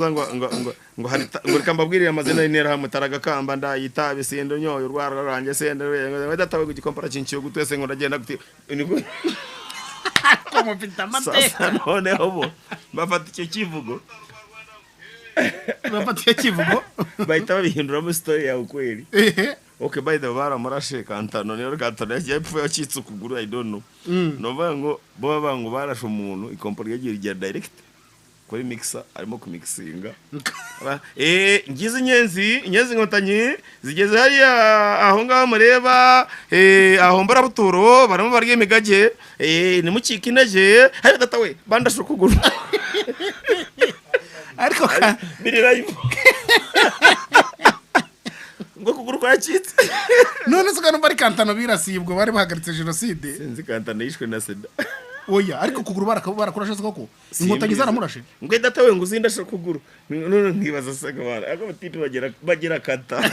Ngo hari ngo reka mbabwirire amazina y'interahamwe: Taragakamba, ndayitabe, sendo nyoyo, urwara rwanjye, sendo we, data we, igikompa cinciye gutwese, ngo ndagenda gute. Ko mufite amateka. Sasa noneho bo bafata icyo kivugo. Bafata icyo kivugo. Bahita babihinduramo story yawe kweli. Okay, by the way, baramurashe Kantano. Rero Kantano yagiye yapfuye acitse ukuguru, I don't know. No ngo bo bavuga ngo barashe umuntu, ikompani yagiye rigera direct kuri mixer, arimo kumixinga. Ngize inyenzi inkotanyi zigeze hariya aho ngaho mureba, aho mbarabuturo barimo barya imigage, nimucike intege. Hari data we, bandashe ukuguru. Ariko Biri live ngo ukuguru kwacitse. None se numva ari Kantano birasiye, ubwo bari bahagaritse jenoside? Sinzi, Kantano yishwe na sida. Oya, ariko ukuguru barakurashe se koko? Inkotanyi zaramurashe? Ngo data we, ngo uzindashe ukuguru. None nkibaza se ngo bana ako batipe bagira kata.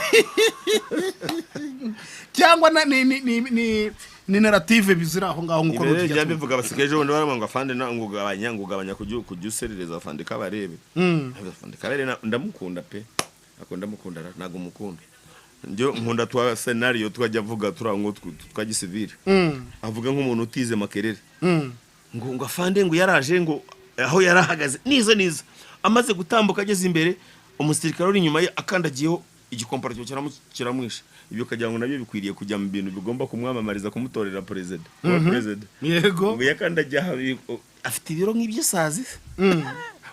Cyangwa ni narrative bizira aho ngaho nkuko Ibyo tujya njya mbivuga, basigaye ejo bundi baravuga ngo afande ngo ugabanya kujya userereza afande Kabarebe. Afande Kabarebe ndamukunda pe, ako ndamukunda ntabwo mukunda. Njyo nkunda twa scenario twajya avuga turango twa gisivile. Avuga nk'umuntu utize Makerere. Ngo afande ngo yaraje, ngo aho yarahagaze niza niza, amaze gutambuka ageze imbere, umusirikare uri inyuma ye akandagiyeho, igikomparo kiramwishe. Ibyo ukagira ngo nabyo bikwiriye kujya mu bintu bigomba kumwamamariza kumutorera perezida, kuba perezida. Ngo yakandagiye aha, afite ibiro nk'iby'isazi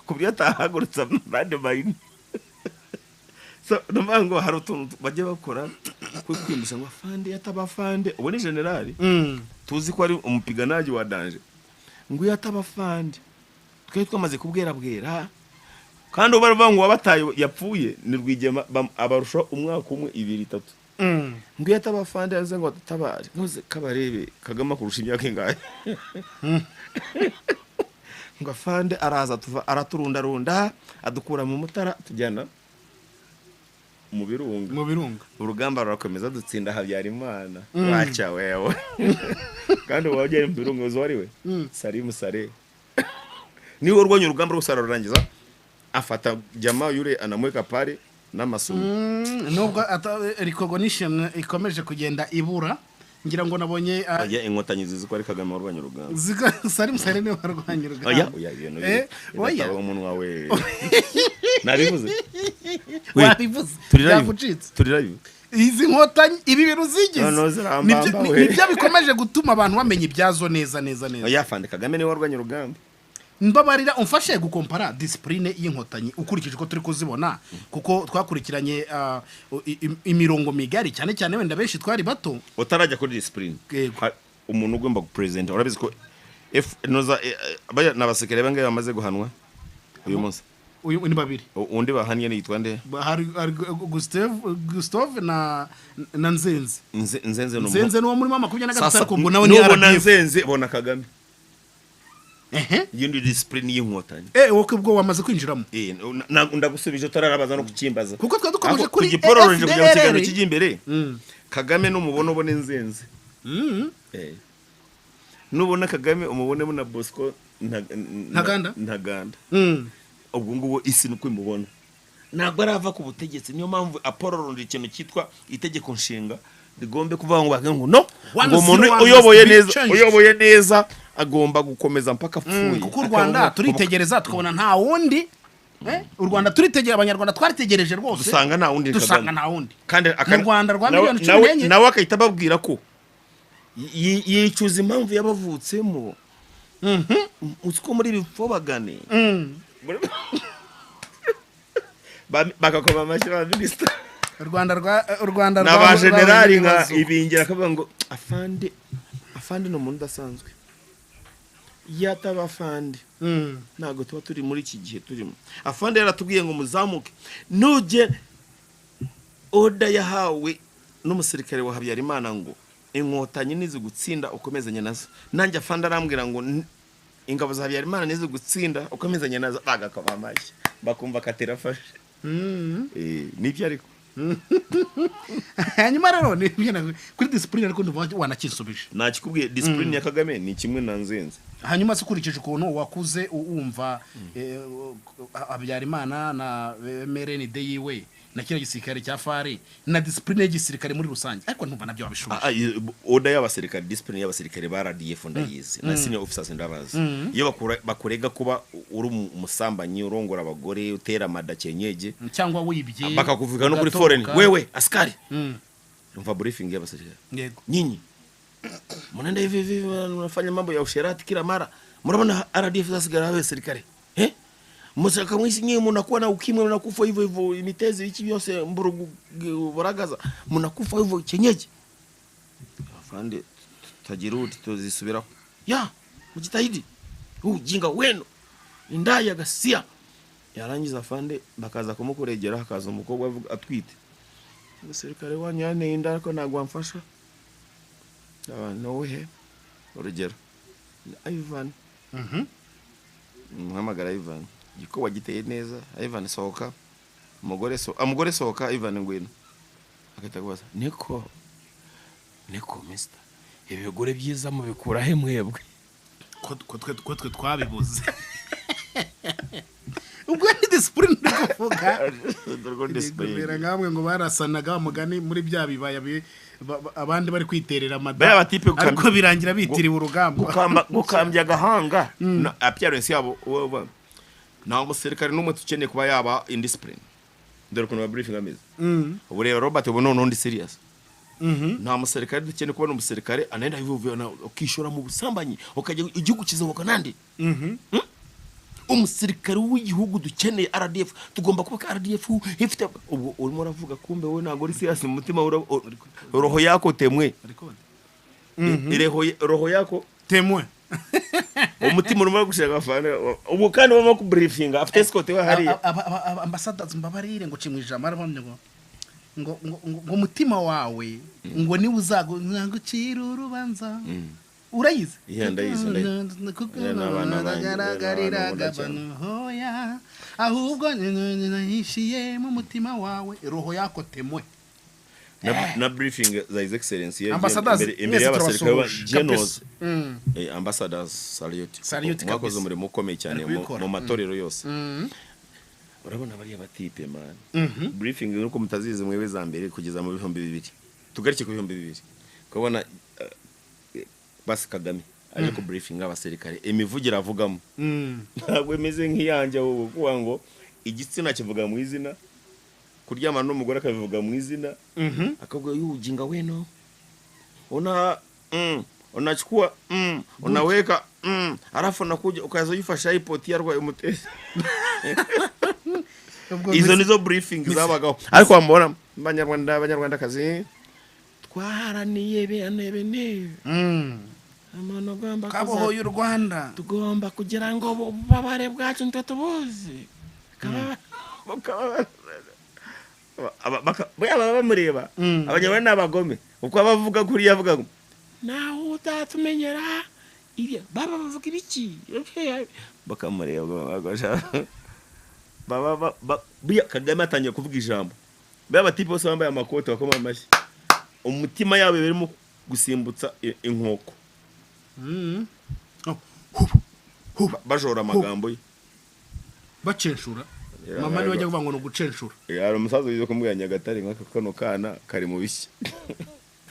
ku buryo atahagurutsa abandi mayini. So ni ukuvuga ngo hari utuntu bajya bakora kwo kwimbisha ngo afande yataba afande, ubu ni generali. Tuzi ko ari umupiganaji wa danger. Ngo iyo ataba afande twari twamaze kubwerabwera. Kandi ubu baravuga ngo uwabataye yapfuye ni Rwigema, abarusha umwaka umwe, ibiri, itatu. Ngo iyo ataba afande yaze ngo adutabare. Ntuze Kabarebe, Kagame akurusha imyaka ingahe? Ngo afande araza tuva araturundarunda, adukura mu Mutara, tujyana mu Birunga. Mu Birunga. Urugamba rurakomeza, dutsinda Habyarimana. Wacha wewe, kandi ubu wagera mu Birunga uzi wari we Salimu Sare niwe urwanya urugamba rwose, ararurangiza, afata jamaa yule anamweka pale n'amasumo. Nubwo recognition ikomeje kugenda ibura, ngira ngo nabonye Oya, inkotanyi zizi ko ari Kagame warwanya urugamba. Salim Saleh niwe warwanya urugamba. Oya oya, ibintu Oya. bidataba umunwa we, nabivuze. Wabivuze. Turi live. Byagucitse. Turi live. Izi nkotanyi, ibi bintu zigize Noneho zirambamba we. Nibyo bikomeje gutuma abantu bamenya ibyazo neza neza neza. Oya, afande Kagame niwe warwanya urugamba. Mbabarira umfashe gukompara discipline y'inkotanyi ukurikije uko turi kuzibona, kuko twakurikiranye imirongo migari cyane cyane, wenda benshi twari bato. Utarajya kuri discipline, Yego. Umuntu ugomba gupresenta, urabizi ko F noza baya n'abasekere bangahe bamaze guhanwa uyu munsi? Uyu ni babiri. Undi bahannye ni yitwa nde? Hari Gustave na Nzenze. Nzenze ni Nzenze ni uwo muri 23. Sasa Ariko ubwo nawe ni nubona RDF. Nzenze, bona Kagame. Ehe. Iyo ni discipline y'inkotanyi. Wowe ubwo wamaze kwinjiramo. Ndagusubije utararabaza no kukimbaza. Kuko twari dukomeje Ariko kuri tugipororoje kugira ngo ikiganiro FDLR. kijye imbere. Kagame numubona ubone Nzenze. Nubona Kagame umubonemo na Bosco Ntaganda? Ntaganda. Ubwo ngubu isi nuko imubona, ntabwo arava ku butegetsi. Niyo mpamvu apororonje ikintu cyitwa itegeko nshinga rigombe kuvuga ngo bavuge ngo no One ngo umuntu zero one uyoboye must be neza changed. uyoboye neza agomba gukomeza mpaka apfuye. Kuko u Rwanda turitegereza tukabona nta wundi. U Rwanda turitegereza, Abanyarwanda twaritegereje rwose. Dusanga nta wundi ni Dusanga Kagame. nta wundi. Kandi Mu Rwanda rwa miliyoni cumi n'enye. Nawe akahita ababwira ko yicuza impamvu yabavutsemo. Uzi ko muri bipfobagane bagakoma amashyi ba minisita U Rwanda n'aba generali nka rwahuye n'ibibazo. Ibingira akavuga ngo afande, afande ni umuntu udasanzwe, iyo ataba afande ntabwo tuba turi muri iki gihe turimo. Afande yaratubwiye ngo muzamuke nujye. Order yahawe n'umusirikare wa Habyarimana ngo inkotanyi nizigutsinda ukomezanye nazo. Nanjye afande arambwira ngo ingabo za Habyarimana nizigutsinda ukomezanye nazo. Bagakoma amashyi bakumva katera afashe. Nibyo ariko. Hanyuma rero ni kuri discipline, ariko ndumva wanakinsubije. Nakikubwiye, discipline ya Kagame ni kimwe na Nzenze. Hanyuma se ukurikije ukuntu wakuze wumva Habyarimana na MRND yiwe na kino gisirikare cya FAR na discipline y'igisirikare muri rusange, ariko ntumva nabyo wabishubije. Order y'abasirikare, discipline y'abasirikare ba RDF ndayizi, na senior officers ndabazi. Iyo bakurega kuba uri umusambanyi, urongora abagore, utera amada cyenyeje, cyangwa wibye, bakakuvuga no kuri ugatoroka. foreign, wewe askari, umva briefing y'abasirikare: "Nyinyi mnaenda hivi hivi, mnafanya mambo ya usherati kila mara, mnaona RDF zasigara wewe serikali, msaka mwisi nyinyi mnakuwa na ukimwi, mnakufa hivyo hivyo, imitezi iki byose mburugu buragaza, mnakufa hivyo chenyeji." "Afande, tutajirudi, tuzisubiraho." "Ya mjitahidi, huu ujinga wenu indaya gasia." Yarangiza afande bakaza kumukuregera, hakaza umukobwa avuga atwite: "Umusirikare wanyu yanteye inda, ariko ntabwo wamfasha." Abantu he, urugero ni Ivan, muhamagara Ivan, igikoba giteye neza. "Ivan sohoka, umugore so umugore sohoka, Ivan ngwino." Agahita akubaza: "Niko, niko mister, ibigore byiza mubikura he mwebwe?" Ko twe twabibuze. Ubwo ni discipline ndi kuvuga. Dore discipline. Kumera nkamwe ngo barasanaga mugani muri bya bibaya abandi bari kwiterera amada, Bariya batipe ariko birangira bitiriwe urugamba. Gukambya agahanga na appearance yabo, nta musirikare n'umwe tukeneye kuba yaba indiscipline. Dore ukuntu ba briefing ameze. Ubu rero Robert, ubu noneho ndi serious. Nta musirikare dukeneye kubona umusirikare anaenda hivyo hivyo na ukishora mu busambanyi, ukajya igihugu kizaboka nande? Umusirikare w'igihugu dukeneye, RDF, tugomba kubaka RDF ifite. Ubwo urimo uravuga, kumbe wowe ntabwo uri serious mu mutima, roho yako temwe. Roho yako temwe. Umutima urimo gushaka afana. Ubu kandi barimo kubriefinga, afite escort we hariya. Ambassadors, mbabarire ngo cimwe ijambo, arabamye ngo umutima wawe ngo niwe uzagucira urubanza. Urayizi? Yeah, ndayizi, ndayizi. Yeah, n'abana banjye, Garagarira n'abana nkunda cyane. gabano hoya, ahubwo nahishiye mu mutima wawe, roho yako temwe. Na briefing za His Excellency yagiye Ambassadors, imbere mwese y'abasirikare ba turabasuhuje. generals. Kabisa. Ambassadors, salute. Salute Mwakoze kabisa. umurimo ukomeye cyane Bari kubikora. mu matorero yose. Urabona bariya batipe man, briefing nuko mutazizi mwebe za mbere kugeza mu 2000, tugaruke ku 2000, ukabona basi Kagame aje ku briefing abasirikare, imivugire avugamo ntabwo imeze nk'iyanjye wowe, kuvuga ngo igitsina kivuga mu izina, kuryamana n'umugore akabivuga mu izina, akavuga ujinga weno una unachukua unaweka alafu nakuja ukaza uyifasha ipoti yarwaye umutesi. Ubwo Izo nizo briefing zabagaho, ariko wamubona: "Banyarwanda, banyarwandakazi, twaharaniye bene bene umuntu ugomba Kabohoye u Rwanda. Tugomba kugira ngo ububabare bwacu nitwe tubuzi." Buriya baba bamureba. Abanyarwanda ni abagome, uko aba avuga kuriya, avuga ngo nawe utatumenyera ibyo baba bavuga ibiki, bakamureba baba buriya Kagame atangiye kuvuga ijambo, buriya abatipe bose bambaye amakote bakoma amashyi, umutima yabo birimo gusimbutsa inkoko. Oh, hubu hubu. Bajora amagambo ye. Bacenshura. Yeah, Mama niwe ajya yego. kuvuga ngo ni ugucenshura. Hari umusaza wize kumubwira Nyagatare nk'aka kano kana kari mu bishya.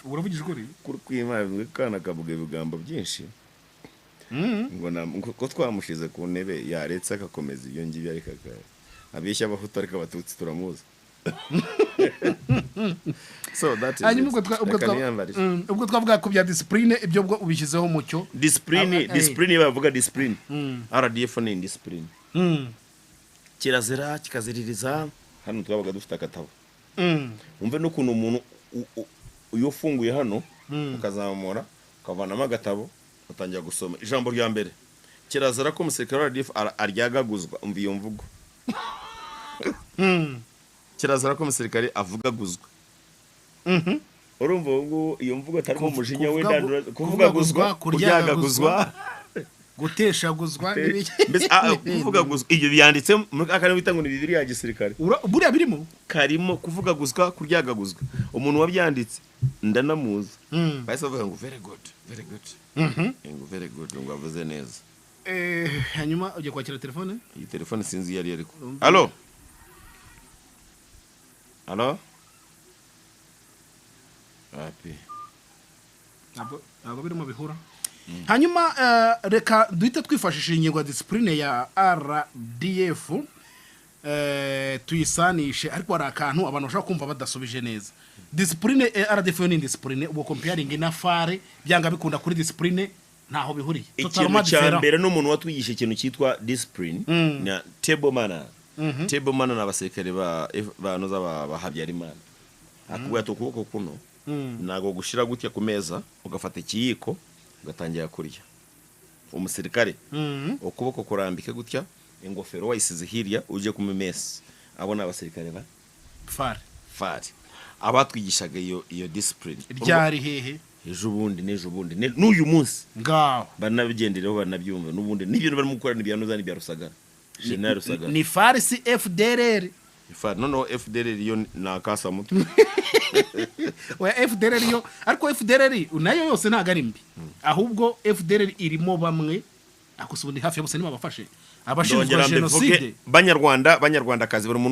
Uravugije ukuri. Kuri kw'Imana ngo kana kavuga ibigambo byinshi, ngo ko twamushize ku ntebe yaretse agakomeza ibyo ngibyo, ariko abeshya Abahutu, ariko Abatutsi turamuzi. So that is Hanyuma it. ubwo Reka niyambarire. Ubwo twavuga ku bya discipline, ibyo ubwo ubishyizeho umucyo. Discipline, discipline, bavuga discipline, RDF ni discipline. Kirazira kikaziririza. Hano twabaga dufite akatabo. Umve n'ukuntu umuntu iyo ufunguye hano, ukazamura, ukavanamo agatabo, utangira gusoma ijambo rya mbere: "Kirazira ko umusirikare wa RDF aryagaguzwa." Umva iyo mvugo: "Kirazira ko umusirikare avugaguzwa." Urumva ubu ngubu iyo mvugo atarimo umujinya w'indandura, kuvugaguzwa, kuvugaguzwa, kuryagaguzwa. Guteshaguzwa n'ibiki. Mbese kuvugaguzwa, ibyo byanditse muri aka kantu bita ngo ni Bibiliya ya gisirikare. Buriya birimo. Karimo kuvugaguzwa, kuryagaguzwa. Umuntu wabyanditse ndanamuzi. Bahise bavuga ngo "Very good, very good." Ngo "Very good," ngo avuze neza. Hanyuma ugiye kwakira telefone. Iyi telefone sinzi iyo ari yo, ariko allo, allo, api. Ntabwo birimo bihura. Hanyuma reka duhite twifashisha ingingo ya discipline ya RDF, tuyisanishe, ariko hari akantu abantu bashobora kumva badasubije neza. Discipline RDF yo ni discipline, ubwo comparing na FAR, byanga bikunda kuri discipline ntaho bihuriye. Ikintu Totalement cya différent. mbere, n'umuntu watwigisha ikintu cyitwa discipline na table manner. Table manner ni abasirikare ba banoza ba Habyarimana. Akubwira ati ukuboko kuno ntabwo gushira gutya ku meza, ugafata ikiyiko ugatangira kurya. Umusirikare, ukuboko kurambike gutya, ingofero wayisize hirya, ujye ku mesa. Abo ni abasirikare ba FAR. FAR, abatwigishaga iyo discipline. Ryari, hehe? Ejo bundi, n'ejo bundi, n'uyu munsi. Ngaho. Banabigendereho, banabyumva. N'ubundi n'ibintu barimo gukora ni ibya ni ibya Rusagara, General Rusagara. Ni FAR, si FDLR. FAR, noneho FDLR yo ni akasamutwe. Oya, FDLR yo, ariko FDLR nayo yose ntabwo ari mbi, ahubwo FDLR irimo bamwe, ariko si ubundi hafi ya bose ntibabafashe abashinzwe Ndongera mbivuge, jenoside. Banyarwanda, Banyarwandakazi, buri muntu.